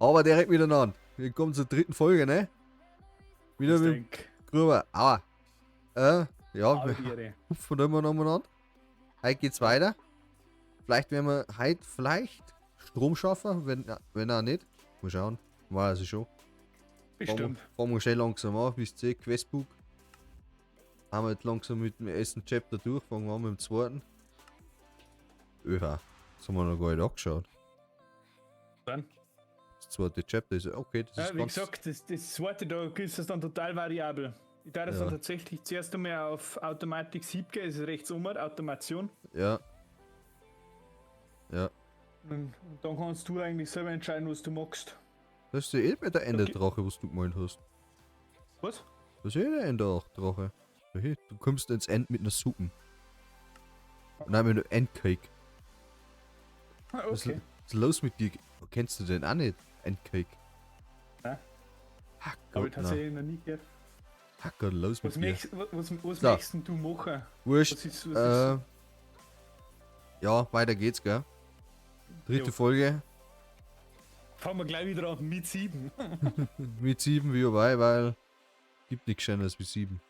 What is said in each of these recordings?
Aber direkt miteinander. Willkommen zur dritten Folge, ne? Wieder Ich mit dem denk, Gruber. Aua. Ja, wir Ihre. hupfen da immer noch umeinander. Heute geht's weiter. Vielleicht werden wir heute vielleicht Strom schaffen, wenn auch nicht. Mal schauen. Weiß ich schon. Bestimmt. Fangen wir schnell langsam an, bis ihr Questbook. Haben wir jetzt langsam mit dem ersten Chapter durch, fangen wir an mit dem zweiten. Öha, das haben wir noch gar nicht angeschaut. Dann. Das zweite Chapter ist okay, das Ja, ist wie ganz. gesagt, das zweite da ist es dann total variabel. Ich darf das Ja. dann tatsächlich zuerst einmal auf Automatik 7 gehen, ist rechts um, Automation. Ja. Ja. Und dann kannst du eigentlich selber entscheiden, was du magst. Das ist ja eh bei der Enderdrache, was du gemeint hast. Was? Das ist eh der Enderdrache. Hey, du kommst ins End mit einer Suppe. Nein, mit einem Endcake. Ah, Was, okay. was ist los mit dir? Kennst du den auch nicht? Endcake. Nein. Ach Habe ich Gott, nein. tatsächlich noch nie gehört. Ach Gott, los Was, mit dir. möchtest, was So. möchtest denn du machen? Wurscht. Was ist Ja, weiter geht's, gell? Dritte Jo. Folge. Fangen wir gleich wieder an mit 7. Mit 7 wie dabei, weil gibt nichts Schöneres wie 7.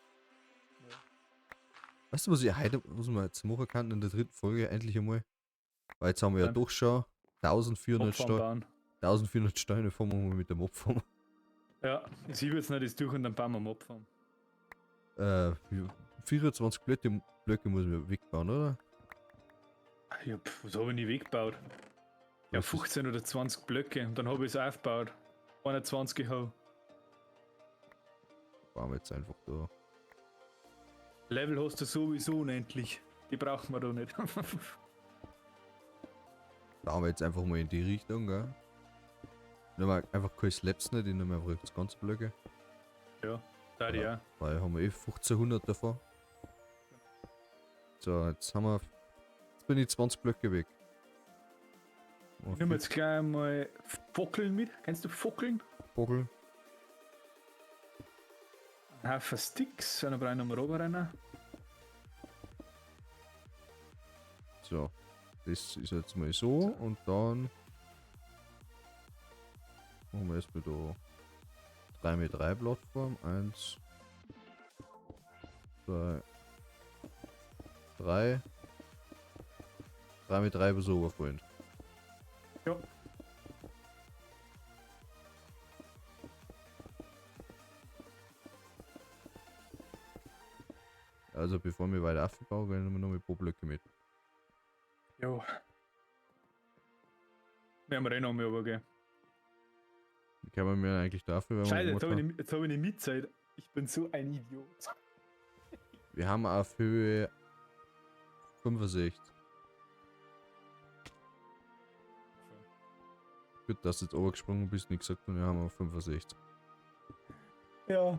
Weißt du, was ich heute, was wir jetzt machen kann in der dritten Folge endlich einmal? Weil jetzt haben wir ja Nein. doch schon 1400 Opfern Steine, bauen. 1400 Steine fangen wir mal mit dem Opfer. Ja, ich jetzt nicht das durch und dann bauen wir Mobfarm. 24 Blöcke muss man wegbauen, oder? Ja, pf, was habe ich nicht weggebaut? Ja, Was ist- 15 oder 20 Blöcke und dann habe ich es aufgebaut. 21 habe. Bauen wir jetzt einfach da. Level hast du sowieso unendlich. Die brauchen wir da nicht. Bauen wir jetzt einfach mal in die Richtung, gell? Nehmen wir einfach keine Slaps nicht, ich nehme einfach das ganze Blöcke. Ja, da die Ja. auch. Weil haben wir eh 1500 davon. So, jetzt haben wir. Jetzt bin ich 20 Blöcke weg. Ich nehme jetzt gleich mal Fockeln mit. Kennst du Fockeln? Vogel. Ein Haufen Sticks, dann brauche ich nochmal runter rein. So. Das ist jetzt mal so und dann machen wir erstmal da 3 mit 3 Plattform. 1, 2, 3. 3 mit 3 bis Oberfreund. Ja. Also bevor wir weiter aufbauen, gehen wir noch mit ein paar Blöcke mit. Jo. Wir haben eh noch mehr, aber gell. Wie kann man mir eigentlich dafür, wenn wir Scheiße, jetzt gemacht habe ich, haben? nicht- jetzt hab ich nicht Mitzeit. Ich bin so ein Idiot. Wir haben auf Höhe 65. Gut, dass du jetzt overgesprungen bist und ich gesagt habe, wir haben auf 65. Ja.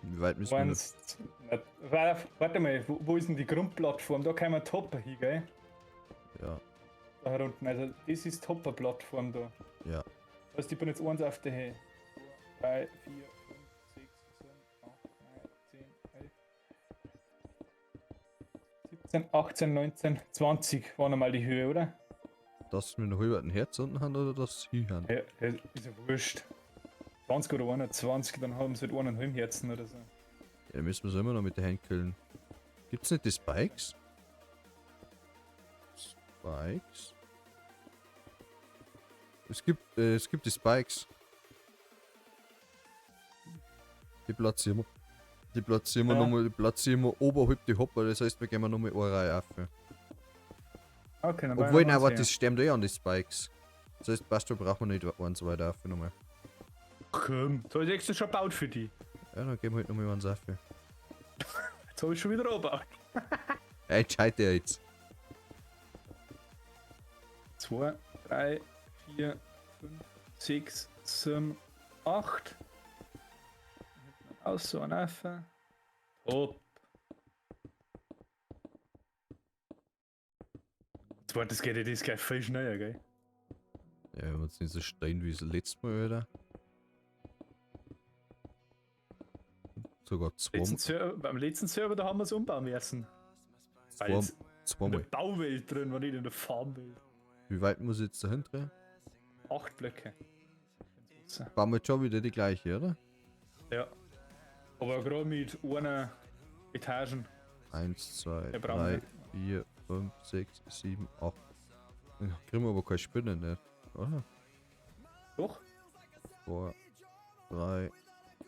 Wie weit müssen wir noch? Eins, zwei, warte mal, wo ist denn die Grundplattform? Da kann man Topper hin, gell? Ja, Da unten. Also das ist Topper-Plattform da. ja. Das heißt, ich bin jetzt eins auf der Höhe. 2, 4, 5, 6, 7, 8, 9, 10, 11, 17, 18, 19, 20 war nochmal die Höhe, oder? Dass wir noch über ein Herz unten haben oder dass sie haben? Ja, ja, ist ja wurscht. 20 oder 21, dann haben sie halt 1,5 Herzen oder so. Ja, dann müssen wir es immer noch mit der Hand killen. Gibt's nicht die Spikes? Spikes? Es gibt die Spikes. Die platzieren wir. Die platzieren wir Ja. nochmal, die platzieren wir oberhalb die Hopper, das heißt, wir gehen nochmal eine Reihe auf. Okay, dann Obwohl, bauen wir nein, eins warte, her. das stemmt eh an die Spikes. Das heißt, passt, da brauchen wir nicht eins weiter auf nochmal. Komm, das habe ich extra schon gebaut für die. Ja, dann gehen wir halt nochmal eins auf. Jetzt habe ich schon wieder angebaut. Ja, entscheid der jetzt. 2, 3, 4, 5, 6, 7, 8. Aus so ein Affe. Top. Zweites geht ja das gleich viel schneller, gell? Ja, wenn wir jetzt nicht so stehen wie das letzte Mal, Alter. Sogar Letzten Server, beim letzten Server, da haben wir es umbauen müssen. Weil In der Zweimal. Bauwelt drin, war nicht in der Farmwelt. Wie weit muss ich jetzt dahin drehen? 8 Blöcke. Ins Wasser. Bauen wir jetzt schon wieder die gleiche, oder? Ja. Aber gerade mit einer Etagen. 1, 2, Ja, brauchen 3, wir. 4, 5, 6, 7, 8. Ja, kriegen wir aber keine Spinnen, nicht? Oder? Doch. 2, 3,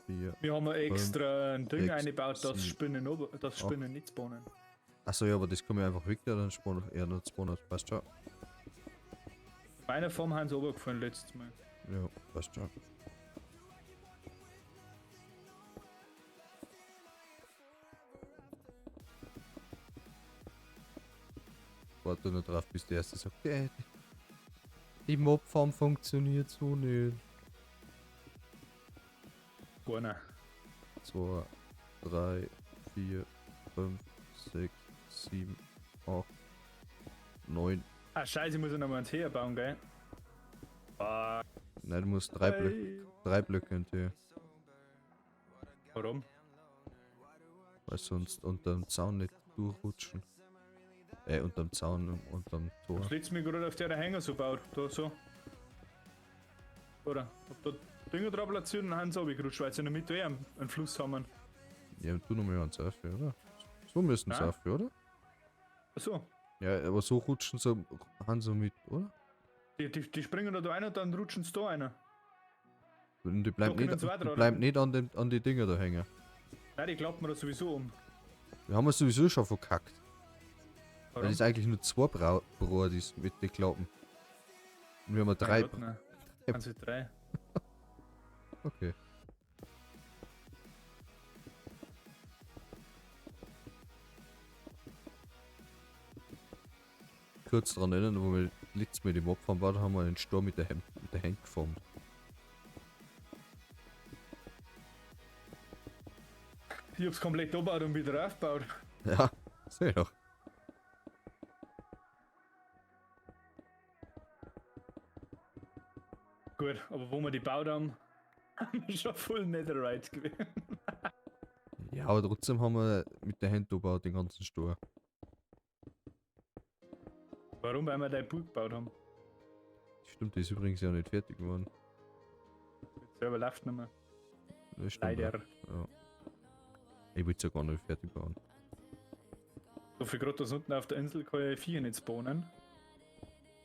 4. Wir haben ja extra ein Ding sechs, eingebaut, dass sieben, Spinnen, dass Spinnen nicht spawnen. Achso, ja, aber das kann ich einfach weg, dann spawnen. Ja, dann spawnen. Passt schon. Meine Form haben sie runtergefallen letztes Mal. Ja, passt schon. Warte nur drauf, bis der erste sagt, "Ey, die Mobfarm funktioniert so nicht." Keiner. 2, 3, 4, 5, 6, 7, 8, 9. Ah, scheiße, ich muss ja noch mal einen Tee bauen, gell? Ah, Nein, du musst 3 Blöcke, ey. 3 Blöcke in Tee. Warum? Weil sonst unterm Zaun nicht durchrutschen. Unterm Zaun, unterm Tor. Das letzte Mal gerade auf der Hänger so baut, da so. Oder? Hab da Dinger drauf platziert und dann haben sie runtergerutscht, weil sie in der Mitte eh einen Fluss haben. Ja, und du nochmal eins auf, oder? So müssen sie Nein. auf, oder? Achso. Ja, aber so rutschen sie, haben sie mit, oder? Die springen da rein und dann rutschen sie da rein. Und die bleiben Doch, können nicht, zwei die dran. bleiben nicht an die Dinger da hängen. Nein, die klappen mir da sowieso um. Wir haben es sowieso schon verkackt. Weil Warum? es eigentlich nur 2 Brodis mit den Klappen. Und wir haben ja 3. Mein Gott, nein. Haben sie 3. Okay. Kurz dran erinnern, wo wir letztes Mal die Mob fahren waren, haben wir einen Sturm mit der Hand geformt. Ich hab's komplett abgebaut und wieder aufgebaut. Ja, seh ich doch. Gut, aber wo wir die gebaut haben, haben wir schon voll Netherite gewesen. Ja, aber trotzdem haben wir mit der Hand gebaut, den ganzen Sturm. Warum? Weil wir dein Pool gebaut haben. Stimmt, die ist übrigens ja nicht fertig geworden. Der Server läuft nicht mehr. Das stimmt. Leider. Ja. Ich will's ja gar nicht fertig bauen. So viel gerade das unten auf der Insel kann ich Viecher nicht spawnen.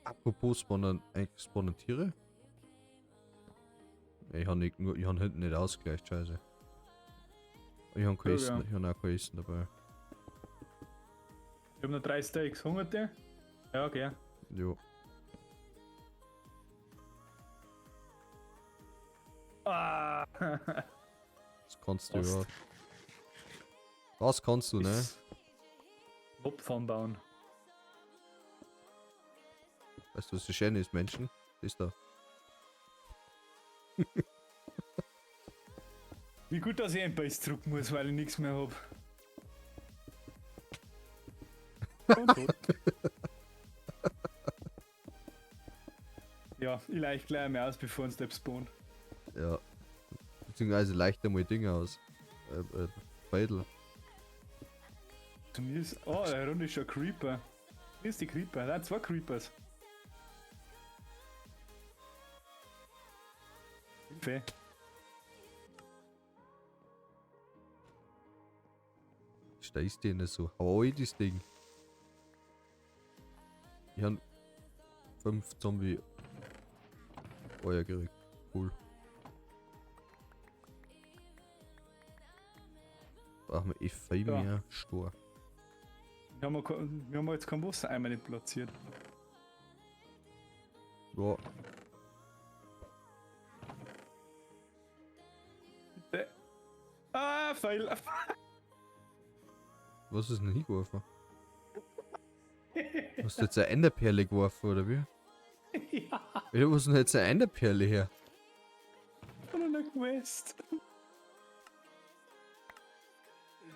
Apropos spawnen, eigentlich spawnen Tiere? Ja, ich hab nicht, nur, ich hab hinten nicht ausgleicht, scheiße. Ich hab kein Ja, Essen, ja. ich hab auch kein Essen dabei. Ich hab noch 3 Steaks. Hungert der? Ja, okay. Jo. Ah! Das kannst du Passt. ja. Das kannst du, ne? Ist Mobfarm bauen. Weißt du, was das Schöne ist, Menschen? Das da. Wie gut, dass ich ein Base zurück muss, weil ich nichts mehr hab. Und tot. Ja, ich leih gleich mal aus, bevor uns der spawnt. Ja. Beziehungsweise leichter mal Dinge aus. Beidel. Zu mir ist. Oh, da unten ist schon ein Creeper. Hier ist die Creeper. Da sind 2 Creepers. Hilfe. Stehst du denn so? Hau ich das Ding. Ich hab 5 Zombie Eier gekriegt. Cool. Brauchen wir eh viel Ja. mehr Stor. Wir haben jetzt keinen Wassereimer nicht platziert. Ja. Bitte. Ah, Pfeil. Was ist denn hingeworfen? Hast du jetzt eine Enderperle geworfen, oder wie? Ja, Ja, wo ist denn jetzt eine Enderperle her? von einer Quest.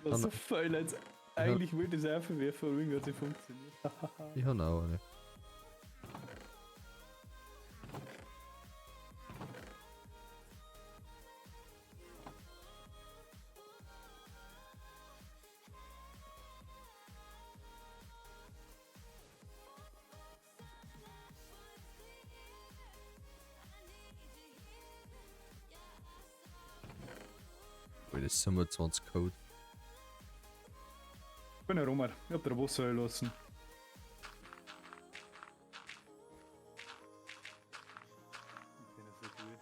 Das war so feil jetzt. Eigentlich wollte ich es auch verwerfen, aber irgendwie hat sie funktioniert. Ich hab auch eine. Meine 27 Code. Ich bin ja Romer. Ich hab dir Wasser lassen. Ich finde das so gut.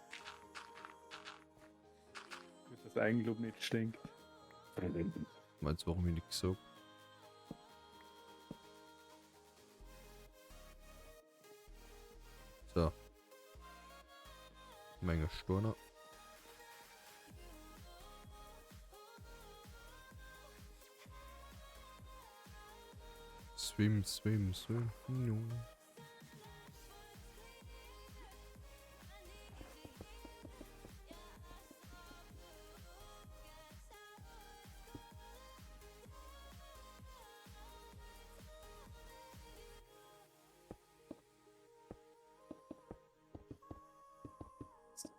Dass das Eigenlob nicht stinkt. Meinst du, warum ich nichts sag? So. Menge Sturner. Swim, swim, swim. No.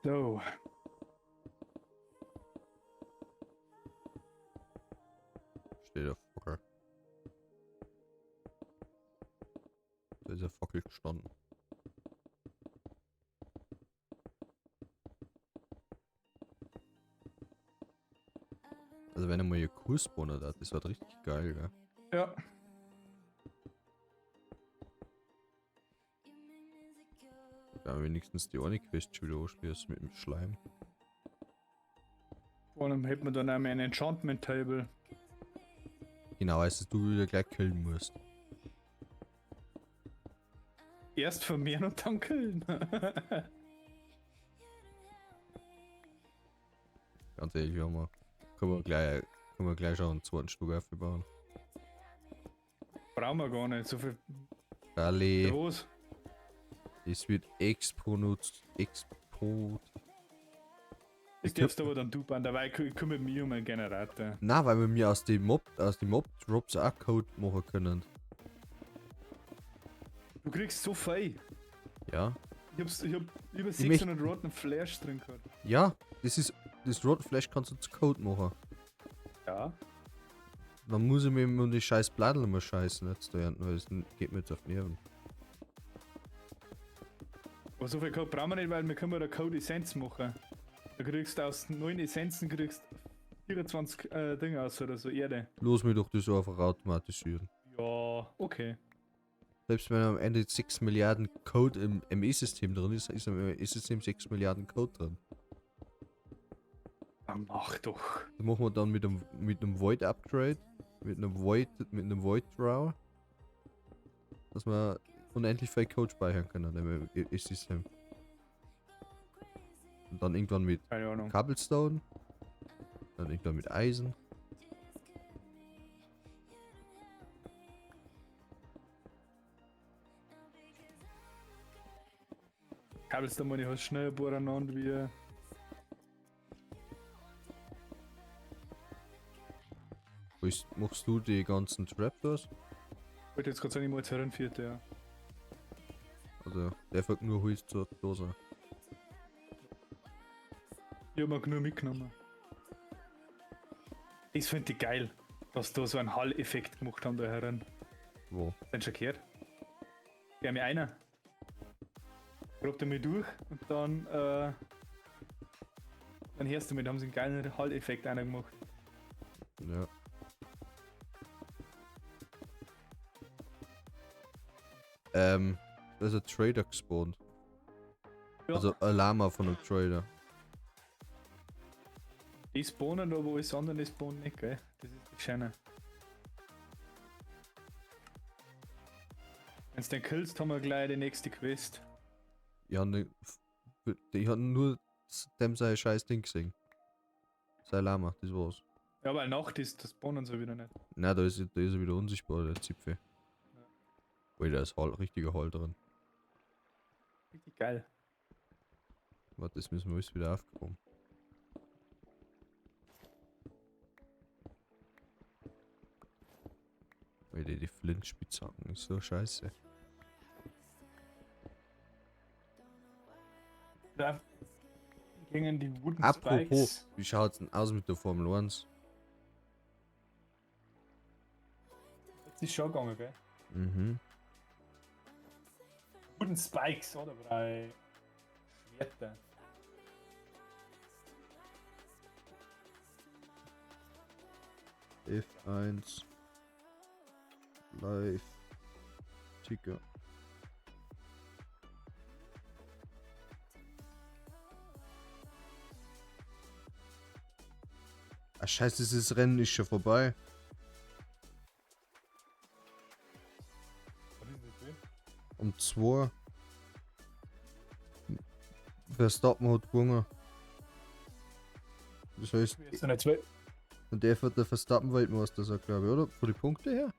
So. Steht der Fackel. Da ist eine Fackel gestanden. Also wenn er mal hier Kursbohnen hat, das wird richtig geil, gell? Ja. Ja, wenigstens die eine Quest schon wieder anschließen mit dem Schleim. Vor allem hätten wir dann auch ein Enchantment Table. Genau, weißt du, du wieder gleich killen musst. Erst vermehren und dann killen. Ganz ehrlich, wir haben können wir gleich schon einen zweiten Stück aufbauen. Brauchen wir gar nicht. So viel Rally, groß. es wird Expo nutzt. Expo. Das darfst aber dann du bauen, dabei kümmere ich mich um einen Generator. Na, weil wir mir aus dem Mob Drops auch Code machen können. Du kriegst so viel. Ja. Ich hab über Ich möcht- 600 Rotten Flash drin gehabt. Ja, das ist. Das Rotten Flash kannst du zu Code machen. Ja. Dann muss ich mir immer um die scheiß Bladel immer scheißen jetzt da hinten, weil das geht mir jetzt auf die Nerven. Aber so viel Code brauchen wir nicht, weil wir können ja da Code Essenz machen. Da kriegst du aus 9 Essenzen kriegst 24 Dinge aus oder so, Erde. Los mir doch das einfach automatisieren. Ja, okay. Selbst wenn am Ende 6 Milliarden Code im ME-System drin ist, ist im ME-System 6 Milliarden Code drin. Dann mach doch. Das machen wir dann mit einem Void Upgrade, mit einem Void Draw, dass wir unendlich viel Code speichern können im ME-System. Und dann irgendwann mit Keine Ahnung. Cobblestone, dann irgendwann mit Eisen. Kabels da mal ich hast schnell ein paar aneinander wie. Wo ist, machst du die ganzen Trapdoors? Wollte jetzt gerade sagen, ich muss jetzt heranführen, ja. Also der folgt nur Holz zur Dose. Ich hab mir genug mitgenommen. Das finde ich geil, dass da so einen Hall-Effekt gemacht haben da herin. Wo? Sind schon gehört? Der mir einer. Grabt er mich durch und dann, dann hörst du mich, da haben sie einen geilen Hall-Effekt einer gemacht. Ja. Da ist ein Trader gespawnt. Ja. Also ein Lama von einem Trader. Die spawnen, aber alles andere spawnen nicht, gell? Das ist das Schöne. Wenn du den killst, haben wir gleich die nächste Quest. Ich hab, ne, ich hab nur dem sein scheiß Ding gesehen. Sein Lama, das war's. Ja, weil Nacht ist, das spawnen sie wieder nicht. Na, da ist er wieder unsichtbar, der Zipfel. Ui, da ist Hall, richtiger Hall drin. Richtig geil. Warte, das müssen wir alles wieder aufkommen. Alter, die Flint-Spitzhacken ist so scheiße. Da gingen die Wooden Apropos, Spikes. wie schaut's denn aus mit der Formel 1? Das ist schon gegangen, gell? Mhm. Wooden Spikes, oder? Drei Schwerter. F1 Live Ticker. Ah, scheiße, dieses Rennen ist schon vorbei. Was ist das denn? Um 2. Verstappen hat gewonnen. Das heißt, Jetzt sind zwei. und der wird der Verstappen Weltmeister sein, glaube ich, oder? Von den Punkten her?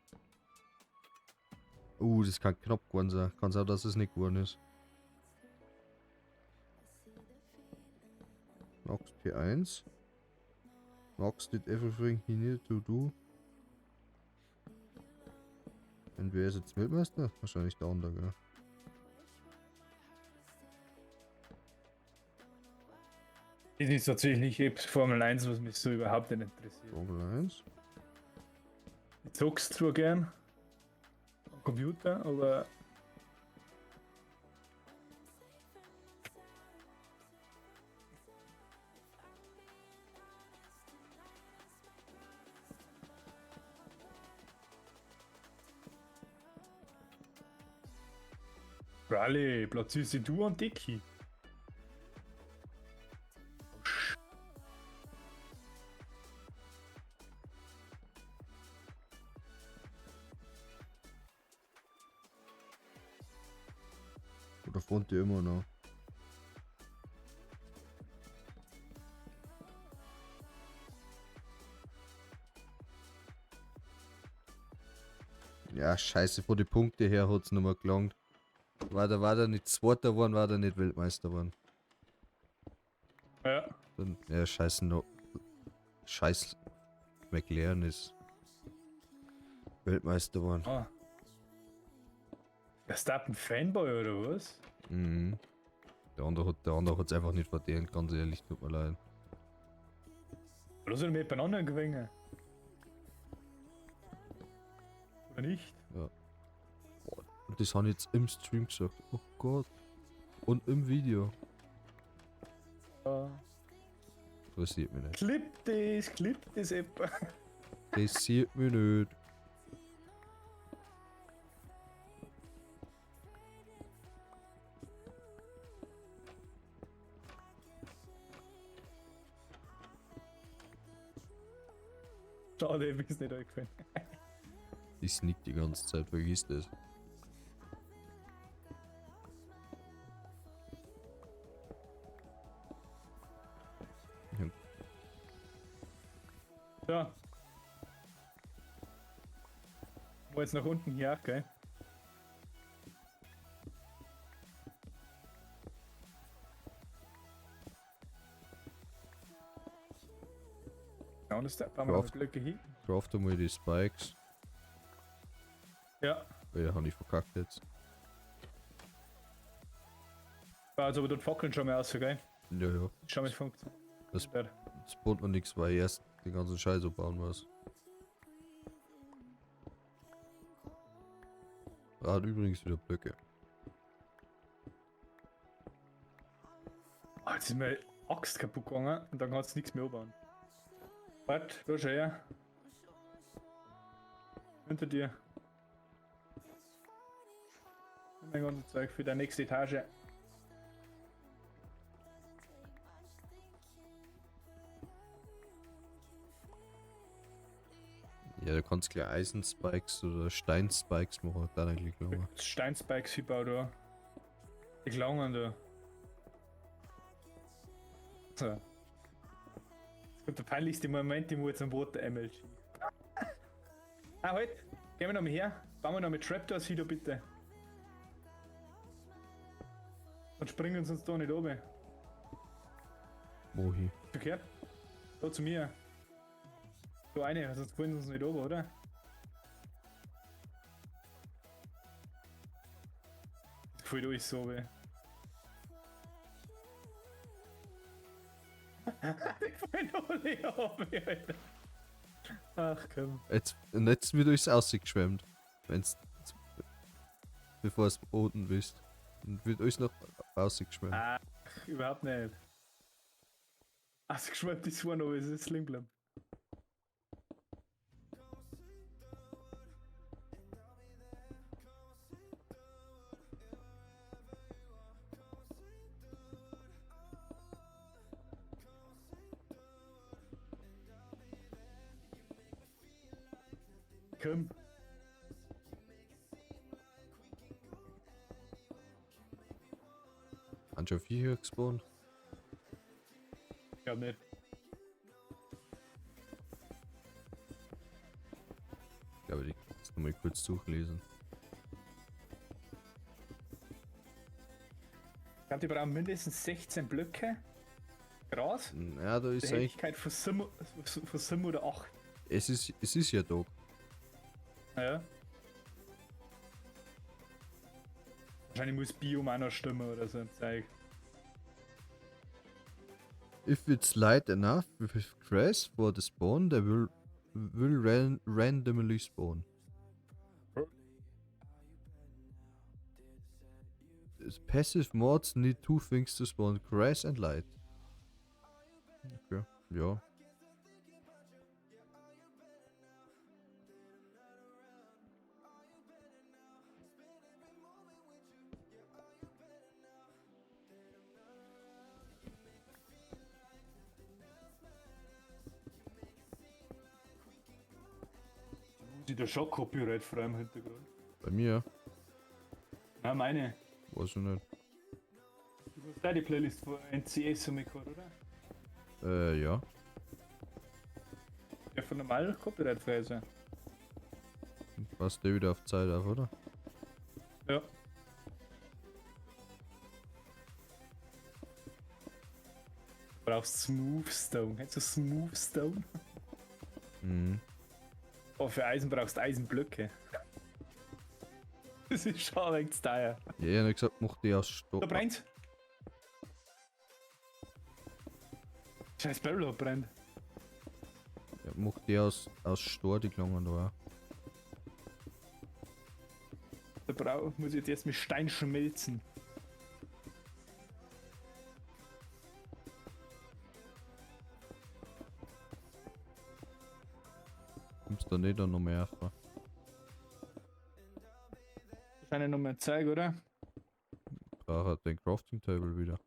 Das kann knapp geworden sein. Kann sein, dass es nicht geworden ist. Max P1. Max did everything he needed to do. Und wer ist jetzt Weltmeister? Wahrscheinlich der andere, gell? Das ist tatsächlich eben Formel 1, was mich so überhaupt nicht interessiert. Formel 1. Ich zock's zwar gern am Computer, aber Rally, platzierst du und Dicky. Oder fand die immer noch? Ja, scheiße, von die Punkte her hat's nicht mehr gelangt. War der nicht Zweiter geworden, war der nicht Weltmeister geworden. Ja. Dann, ja, scheiße, no. Scheiß McLaren ist Weltmeister geworden. Ah. Verstappen Fanboy oder was? Mhm. Der andere hat's einfach nicht verdient, ganz ehrlich, tut mir leid. Oder soll mit anderen gewinnen? Oder nicht? Ja. Boah, und das haben jetzt im Stream gesagt. Oh Gott. Und im Video. Ja. Interessiert mich nicht. Clip das etwa. Interessiert mich nicht. Schade, ich bin's nicht eingefallen. Ich sneak die ganze Zeit, vergiss das. So. Wo jetzt nach unten hier, gell? Ja, und das da bauen wir noch Blöcke hin. Craft mal die Spikes. Ja. Ja, hab ich verkackt jetzt. Also aber dort Fackeln schon mal aus, gell? Ja, ja. Schau mal, es funktioniert. Das spawnt noch nichts, weil ich erst den ganzen Scheiß bauen muss. Er hat übrigens wieder Blöcke. Oh, jetzt ist mir Axt kaputt gegangen und dann kannst du nichts mehr bauen. Warte, da schau her. Hinter dir. Mein ganzes Zeug für die nächste Etage. Ja, du kannst gleich Eisenspikes oder Steinspikes machen, dann eigentlich noch. Steinspikes gebaut da. Die Klangen da. So. Jetzt kommt der peinlichste Moment, ich muss jetzt am Boot der MLG. Ah, halt! Gehen wir noch mal her. Bauen wir noch mit Trapdoors wieder bitte. Und springen sie uns da nicht oben. Wohin? Verkehrt? Da zu mir. So eine, sonst wollen sie uns nicht oben, oder? Das gefällt euch so weh. Die gefallen alle oben, Alter. Ach komm. Jetzt, und jetzt wird euch ausgeschwemmt. Wenn's. Bevor es unten bist. Und wird euch noch ausgeschwemmt. Ach, überhaupt nicht. Ausgeschwemmt ist vorne, aber es ist liegen bleiben. Komm. Haben schon Viecher gespawnt? Ich glaub nicht. Ich glaube, die kannst du mal kurz durchlesen. Ich glaube, die brauchen mindestens 16 Blöcke. Gras. Ja, da ist Die eigentlich. Helligkeit von 7, von 7 oder 8. Es ist ja Tag. Naja. Wahrscheinlich muss Biom auch noch stimmen oder so ein Zeug. If it's light enough with grass for the spawn, they will randomly spawn. Passive mods need two things to spawn, grass and light. Okay, ja. Sieht da schon Copyright frei im Hintergrund. Bei mir? Nein, meine. Weiß ich nicht. Du hast da die Playlist von NCS um mich gehabt, oder? Ja. Ja, von normal Copyright frei sein. Passt der wieder auf Zeit auf, oder? Ja. Du brauchst Smooth Stone. Kennst du Smooth Stone? Mhm. Oh, für Eisen brauchst du Eisenblöcke. Das ist schon ein wenig zu teuer. Ja, ich hab gesagt, mach die aus Stock. Da brennt's! Scheiß Barrel hat brennt. Ja, mach die aus Stor, die Klangen da auch. Da muss ich jetzt erst mit Stein schmelzen. Kommst du nicht dann noch mehr auf? Wahrscheinlich noch mehr Zeug, oder? Brauche den Crafting Table wieder.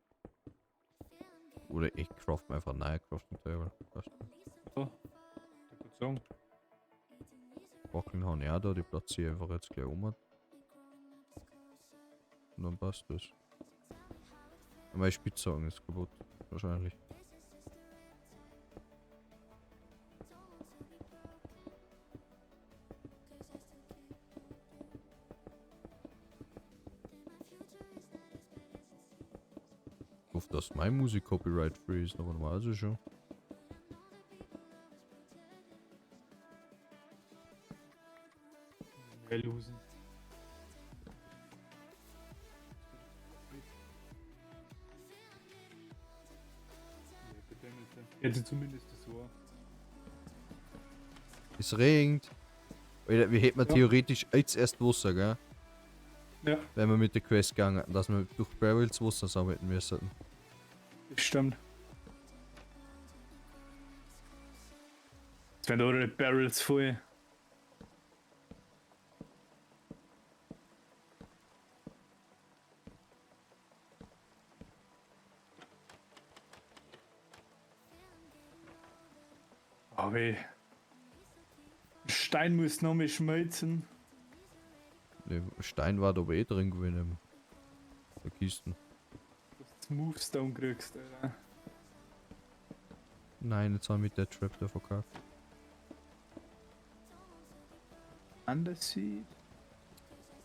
Oder ich craft mir einfach ein neues Crafting Table. Weißt du? So. Ich würd sagen. Wackeln habe ich auch da, die platziere ich einfach jetzt gleich um. Und dann passt das. Meine Spitzhacken ist kaputt, wahrscheinlich. Ich hoffe, dass meine Musik copyright free ist, aber normalerweise schon. Wir losen. Jetzt zumindest so. Es regnet. Alter, wir hätten Ja. theoretisch jetzt erst Wasser, gell? Ja. Wenn wir mit der Quest gegangen, dass wir durch Barrels Wasser sammeln müssen. Das stimmt. Jetzt werden alle Barrels voll. Aber Stein muss noch mehr schmelzen. Ne, Stein war da aber eh drin gewesen in der Kiste. Dass du Smooth Stone kriegst, Alter. Nein, jetzt haben wir mit der Trap da verkauft. Anders sieht.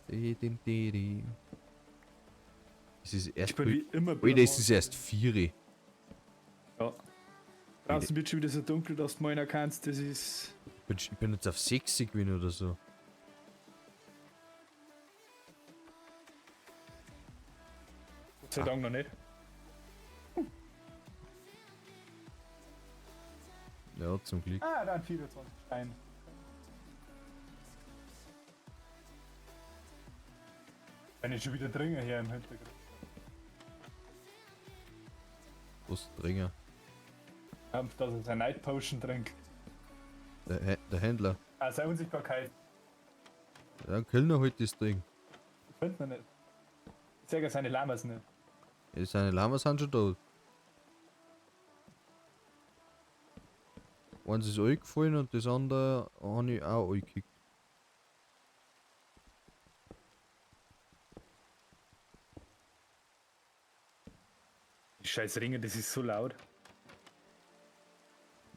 Es ist erst. Ich bin wie immer Alter, es ist erst 4. Ja. Draußen wird schon wieder so dunkel, dass du meiner kannst, das ist. Ich bin jetzt auf 6 gewesen oder so. Gott sei Dank noch nicht. Ja, zum Glück. Ah, dann 24 Stein. Bin ich schon wieder dringend hier im Hintergrund. Was dringend? Dass er seine Night Potion trinkt. Der Händler. Ah, seine Unsichtbarkeit. Ja, Kellner holt das Ding. Ich finde ihn nicht. Ich sag ja seine Lamas nicht. Ja, seine Lamas sind schon da. Eins ist eingefallen und das andere habe ich auch eingekickt. scheiß Ringe, das ist so laut.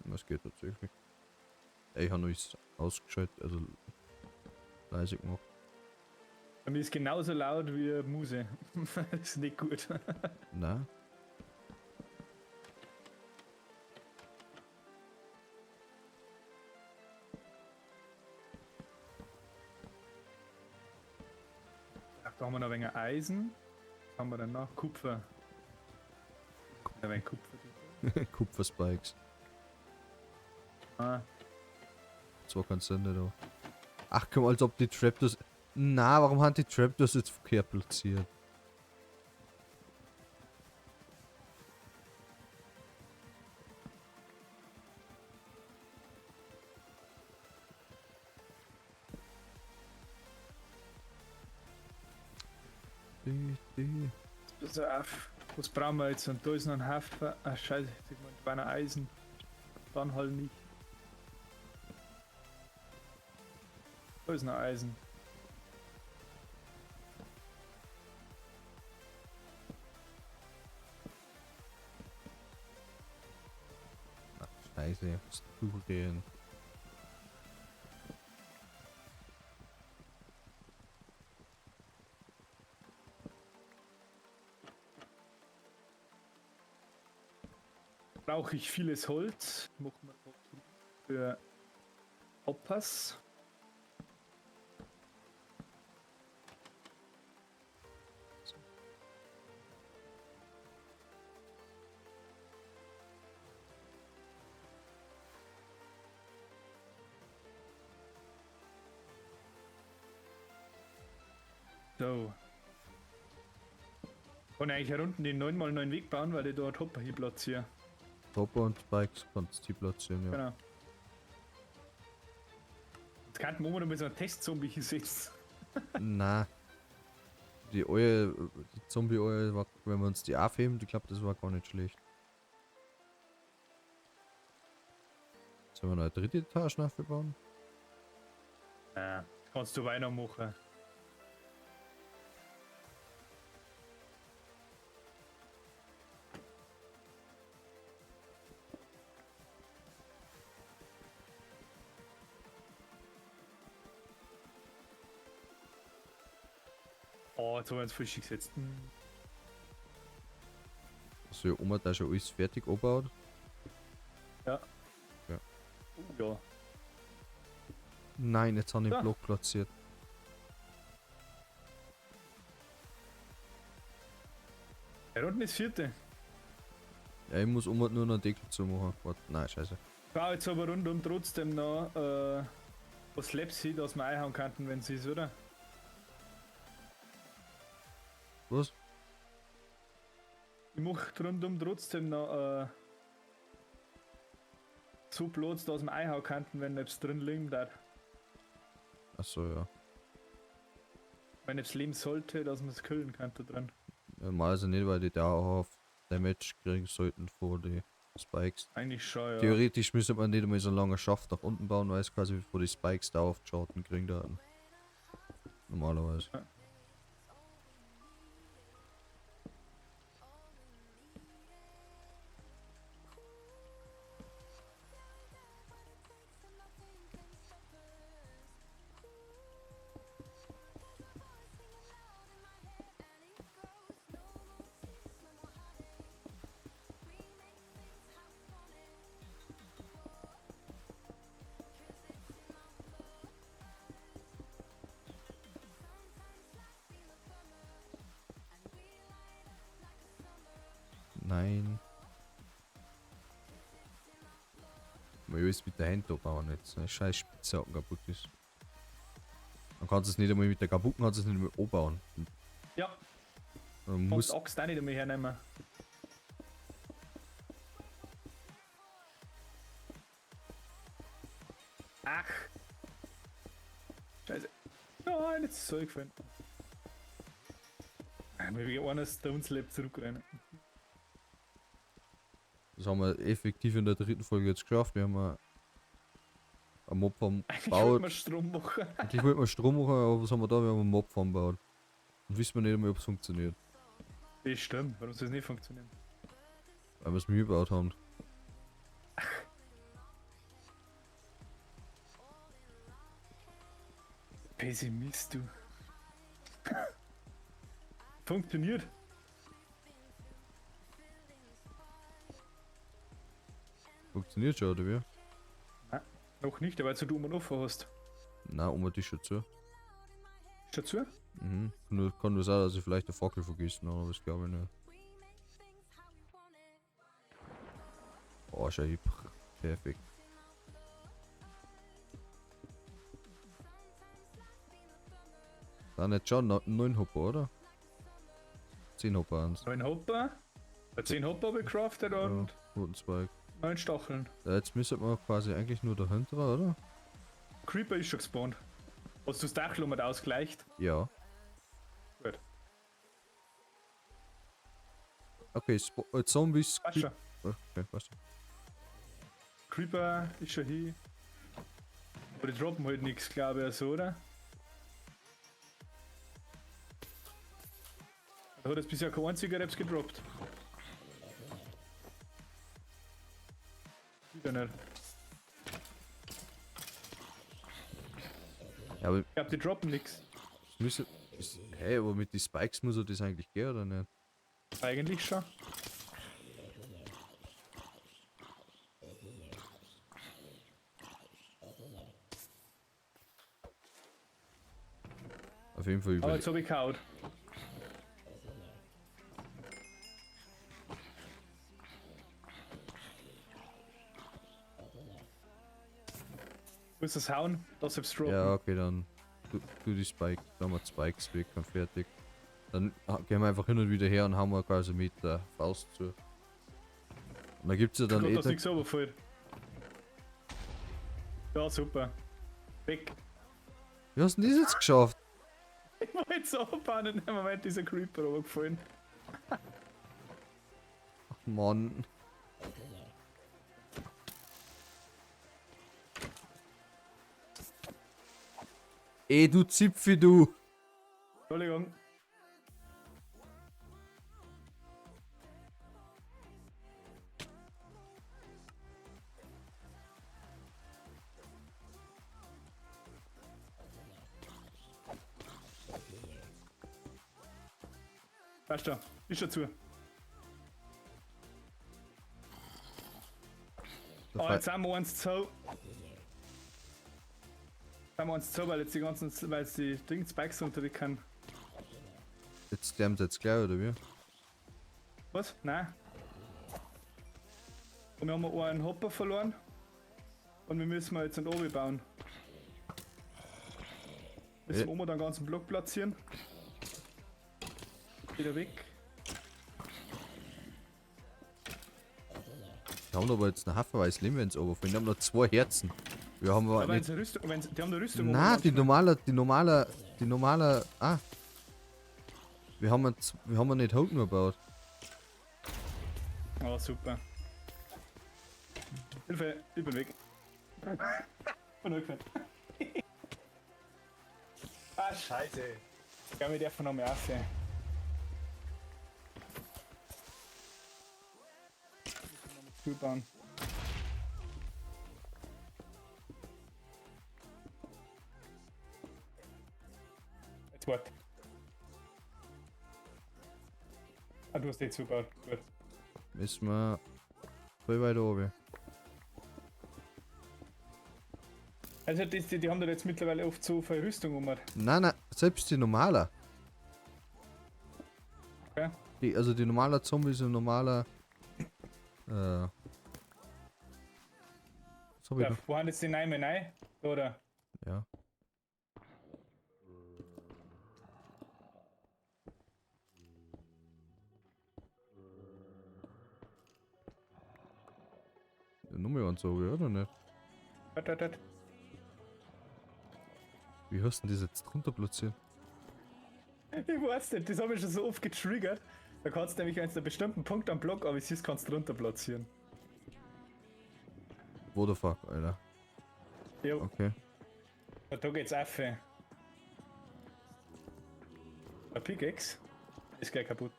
Was geht tatsächlich. Ich habe noch ausgeschaltet, also leise gemacht. Bei mir ist genauso laut wie Muse. Das ist nicht gut. Nein. Ach, da haben wir noch ein wenig Eisen. Was haben wir denn noch? Kupfer. Ein wenig Kupfer. Kupferspikes. Ah. Zwar keinen Sinn nicht, aber. Ach komm, als ob die Trapdoors. Na, warum haben die Trapdoors jetzt verkehrt platziert? Die. Pass auf. Was brauchen wir jetzt? Und da ist noch ein Haufen. Ah, scheiße, ich mein, da Eisen. Dann halt nicht. Da ist noch Eisen. Ach, scheiße, was durchgehen. Brauche ich vieles Holz. Machen wir für Hoppers. So. Kann ich eigentlich hier unten den 9x9 Weg bauen, weil ich da einen Hopper hier platziere. Hopper und Spikes kannst du platzieren, ja. Genau. Jetzt könnten wir noch mal so einen Test-Zombie hier setzen. Na. Die Eue, die Zombie-Eue, war, wenn wir uns die aufheben, ich glaube, das war gar nicht schlecht. Sollen wir noch eine dritte Etage nachbauen? Ja, das kannst du weitermachen. Oh, jetzt haben wir uns frisch gesetzt. Also, ja, Oma hat da schon alles fertig angebaut. Ja. Ja. Oh, ja. Nein, jetzt habe ich den Da. Block platziert. Der unten ist vierte. Ja, ich muss Oma nur noch einen Deckel zumachen. Warte, nein, scheiße. Ich baue jetzt aber rundum trotzdem noch was Labs hin, dass wir einhauen könnten, wenn es ist, oder? Was? Ich mach rundum trotzdem noch so Platz, dass wir einhauen könnten, wenn etwas drin liegen darf. Achso, ja. Wenn es leben sollte, dass man es kühlen kann da drin. Ja, normalerweise nicht, weil die da auch auf Damage kriegen sollten vor die Spikes. Eigentlich schon, ja. Theoretisch müsste man nicht einmal so lange Schaft nach unten bauen, weil es quasi vor die Spikes da auf Schaden kriegen da. Normalerweise. Ja. Nein. Man will es mit der Hand bauen jetzt. Ne? Scheiß Spitzhacken kaputt ist. Dann kannst du es nicht einmal mit der kaputten, kannst du es nicht einmal anbauen. Ja, Man muss muss Axt auch nicht einmal hernehmen. Ach. Scheiße. Nein, jetzt ist es so gefallen. Mir wie einer Stone Slab zurückrennen. Das haben wir effektiv in der dritten Folge jetzt geschafft. Wir haben eine Mobfarm Eigentlich wollte gebaut. man Strom machen. Eigentlich wollten wir Strom machen, aber was haben wir da? Wir haben eine Mobfarm gebaut. Und wissen wir nicht einmal, ob es funktioniert. Das stimmt, warum soll es nicht funktionieren? Weil wir es Mühe gebaut haben. Pessimist, du. Funktioniert. Funktioniert schon, oder wie? Nein, noch nicht, aber jetzt du oben offen hast. Nein, oben die schon zu. Ist schon zu? Mhm. Kann nur sein, dass ich vielleicht eine Fackel vergessen habe, aber das glaube ich nicht. Oh, schau ich. Perfekt. Dann jetzt schon 9 Hopper, oder? 10 Hopper eins. 9 Hopper? 10 Hopper habe ich gecraftet und ja, roten Zweig. 9 Stacheln. Ja, jetzt müssen wir quasi eigentlich nur dahinter, oder? Creeper ist schon gespawnt. Hast du das Dach mit ausgleicht? Ja. Gut. Okay, Zombies. Passt schon. Okay, passt schon. Creeper ist schon hier. Aber die droppen halt nichts, glaube ich, so, oder? Da hat jetzt bisher kein einziger Raps gedroppt. Wieder nicht. Ja, aber ich glaube, die droppen nix. Hey, aber mit den Spikes muss er das eigentlich gehen, oder nicht? Eigentlich schon. Auf jeden Fall. Aber jetzt hab ich gehaut. Muss das hauen, das selbst droppen. Ja, okay, dann tu die Spike, dann haben wir Spikes weg und fertig. Dann gehen wir einfach hin und wieder her und hauen wir quasi mit der Faust zu. Und da gibt's ja dann Gott, eh. dass nichts runterfällt. Ja, super. Weg. Wie hast du denn das jetzt geschafft? Ich wollte jetzt abbauen und in dem Moment ist ein Creeper runtergefallen. Ach Mann. Ey, du Zipfi, du! Entschuldigung. Passt schon, ist schon zu. Oh, jetzt haben wir eins zu. Haben wir uns zu, weil jetzt die ganzen, weil jetzt die Dings Spikes runter kann. Jetzt sterben sie jetzt gleich, oder wie? Was? Nein. Und wir haben einen Hopper verloren. Und wir müssen jetzt einen Obi bauen. Müssen wir oben den ganzen Block platzieren. Wieder weg. Die haben aber jetzt einen Haufenweise Leben, wenn sie runterfallen. Die haben noch 2 Herzen. Wir haben aber Aber nicht. Rüstung, die haben eine Rüstung. Nein, die normale. Ah. Wir haben nicht hoch nur gebaut. Oh, super. Hilfe, ich bin weg. Bin rückwärts. Ah, scheiße. Ich glaube, ich darf noch mehr auf. Zubauen. Jetzt warte. Ah, du hast den zugebaut. Gut. Müssen wir voll weiter oben. Also die haben da jetzt mittlerweile oft so viel Rüstung um. Nein, nein, selbst die normale. Okay. Die normale Zombies und normaler. Was hab ich Ja, noch? wo haben jetzt die 9 rein? Oder? Ja. Ja, Nummer eins so, oder nicht? Warte, warte, warte. Wie hast du denn das jetzt drunter platziert? Ich weiß nicht, das habe ich schon so oft getriggert. Da kannst du nämlich, wenn du einen bestimmten Punkt am Block aber siehst, kannst du drunter platzieren. What the fuck, Alter. Jo. Okay. Da geht's auf. Ein Pickaxe ist gleich kaputt.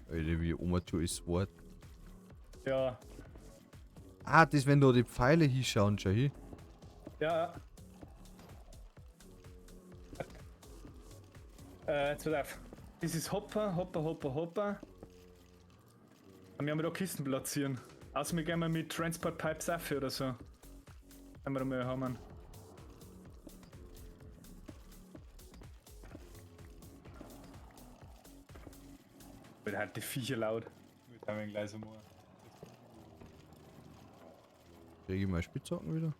Alter, wie Oma schon ist Wort. Ja. Ah, das, wenn da die Pfeile hinschauen, schau hin. Ja. Jetzt pass auf. Das ist Hopper, Hopper, Hopper, Hopper. Und wir haben da Kisten platzieren. Außer wir gehen mal mit Transport Pipes auf oder so. Wenn wir da mal haben. Weil halt die Viecher laut. Mit einem gleich so machen. Kriege ich meine Spitzhacken wieder?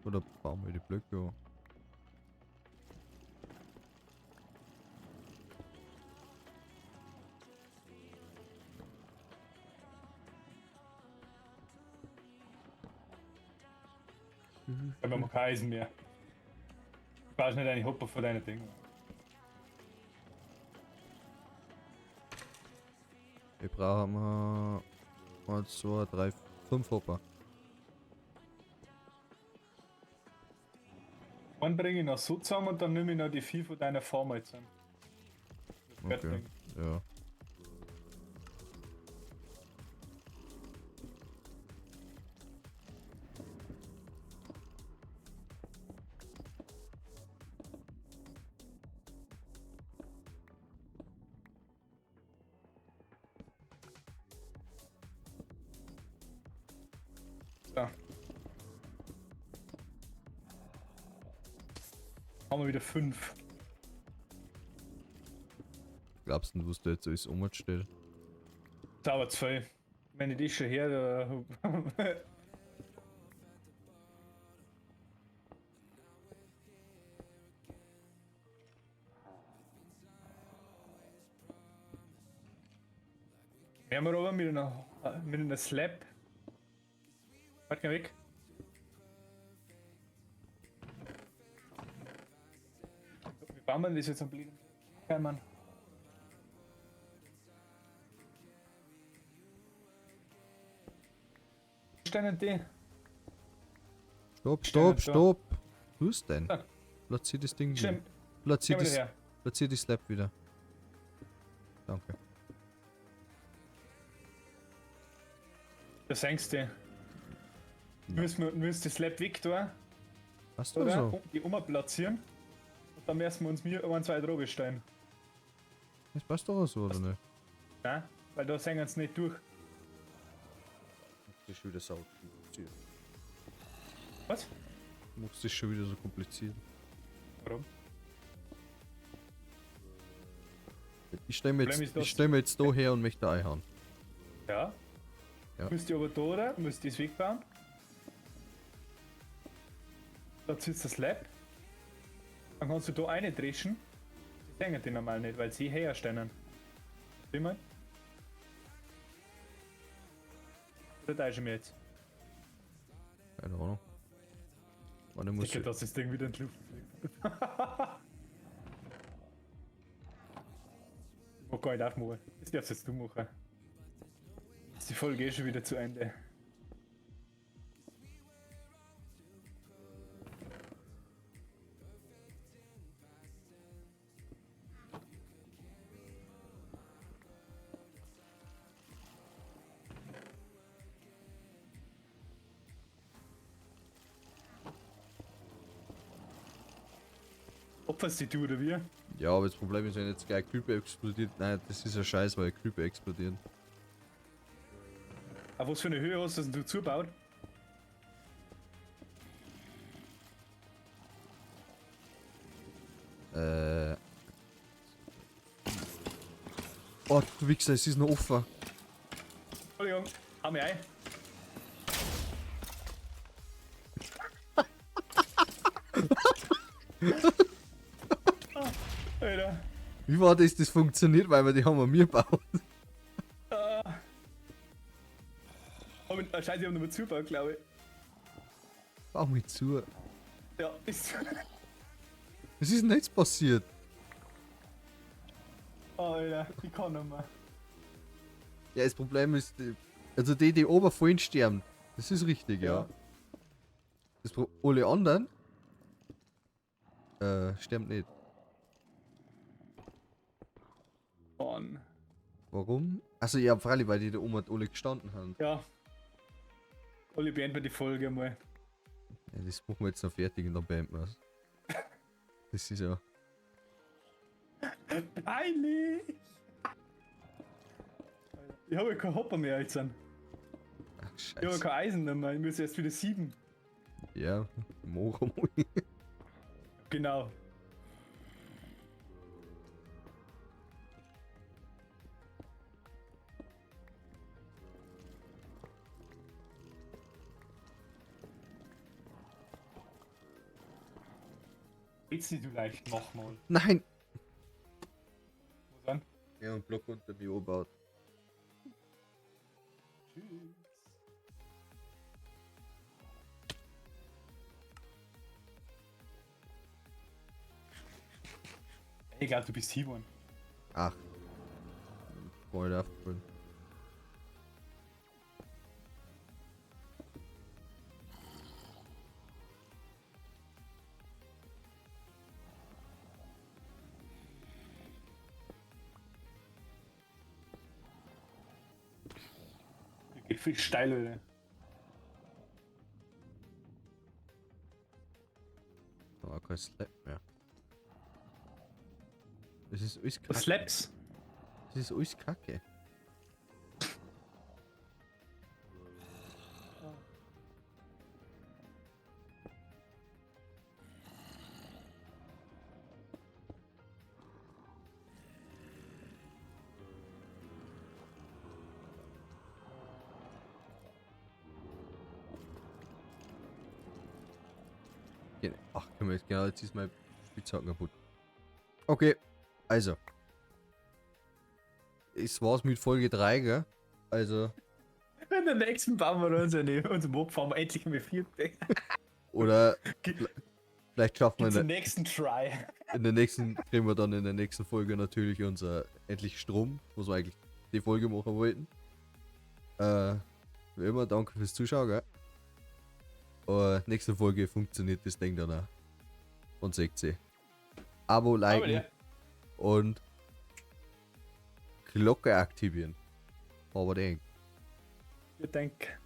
Oder bauen wir die Blöcke an? Dann haben wir kein Eisen mehr. Du brauchst nicht eine Hopper vor deinen Dingen. Wir brauchen 1, 2, 3, 5 Hopper. Einen bringe ich noch so zusammen und dann nehme ich noch die 4 von deiner Farm halt zusammen. Das Okay. Ja. So. Haben wir wieder 5. Glaubst du, was da jetzt alles umsteht? Das ist aber zu viel. Wenn ich das schon her, da. Wir haben aber mit einer Slab. Warte mal weg. Wie bauen wir das jetzt am Blöden? Geil, Mann. Steinen die. Stopp, stopp, stopp! Wo ist denn? Platzier das Ding wieder. Platzier die Slab wieder. Danke. Da senkst du. Müssen wir die Slab weg da. Was du so? Die Oma platzieren. Und dann müssen wir uns mir 1, 2 Droge stellen. Das passt doch auch so, oder nicht? Nein, weil da sehen wir uns nicht durch. Das ist schon wieder sau kompliziert. Was? Du machst das schon wieder so kompliziert. Warum? Ich stelle mir, stell mir jetzt da her und möchte einhauen. Ja. Ja. Müsst ihr aber da, oder? Müsst ihr das wegbauen? Da zieht das Slab. Dann kannst du da eine dreschen. Die sehen die normal nicht, weil sie herstellen. Sieh mal. Oder täusche ich mich jetzt? Keine Ahnung. Warte, muss Sicher, dass das Ding wieder in die Luft fliegt. Ich mag gar nicht aufmachen. Das darfst jetzt du machen. Ist die Folge eh schon wieder zu Ende. Opferst die du oder wir? Ja, aber das Problem ist, wenn jetzt gleich Creeper explodiert. Nein, das ist ja scheiß, weil Creeper explodieren. Aber was für eine Höhe hast du denn du zugebaut? Oh, du Wichser, es ist noch offen. Entschuldigung, hau mich ein. Alter. Wie war das, das funktioniert, weil wir die haben wir mir gebaut. Scheiße, ich hab nochmal zugebaut, glaube ich. Bau mich zu. Ja, ist. Es ist nichts passiert. Oh, Alter, ich kann nicht mehr. Ja, das Problem ist, also die, die oben vorhin sterben, das ist richtig, ja. Ja. Das alle anderen sterben nicht. Mann. Warum? Also ja, freilich, weil die da oben alle gestanden haben. Ja. Olli, beenden wir die Folge mal. Ja, das machen wir jetzt noch fertig und dann beenden wir's. Das ist ja. Peinlich! Ich habe ja keinen Hopper mehr jetzt. Ach, Ich habe scheiße. kein Eisen mehr. Ich muss erst wieder 7. Ja, mach mal. Genau. Geht's nicht so leicht nochmal. Nein! Wo sind? Ja, und Block unter mir angebaut. Tschüss. Ich glaube, du bist Simon. Ach. Voll aufgefallen. Geht viel steil, Alter. Da war kein Slap mehr. Das ist alles Kacke. Slaps. Das ist alles Kacke. Ach, können wir jetzt, genau, jetzt ist mein Spitzhacken kaputt. Okay, also. Es war's mit Folge 3, gell? Also. In der nächsten bauen wir unser Mob fahren wir endlich mal 4. Oder vielleicht schaffen wir den nächsten Try. In der nächsten kriegen wir dann in der nächsten Folge natürlich unser endlich Strom, was wir eigentlich die Folge machen wollten. Wie immer, danke fürs Zuschauen, gell? Und nächste Folge funktioniert das Ding dann auch. Und seht sie. Abo, liken ja. Und Glocke aktivieren. Aber denk. Ich denk.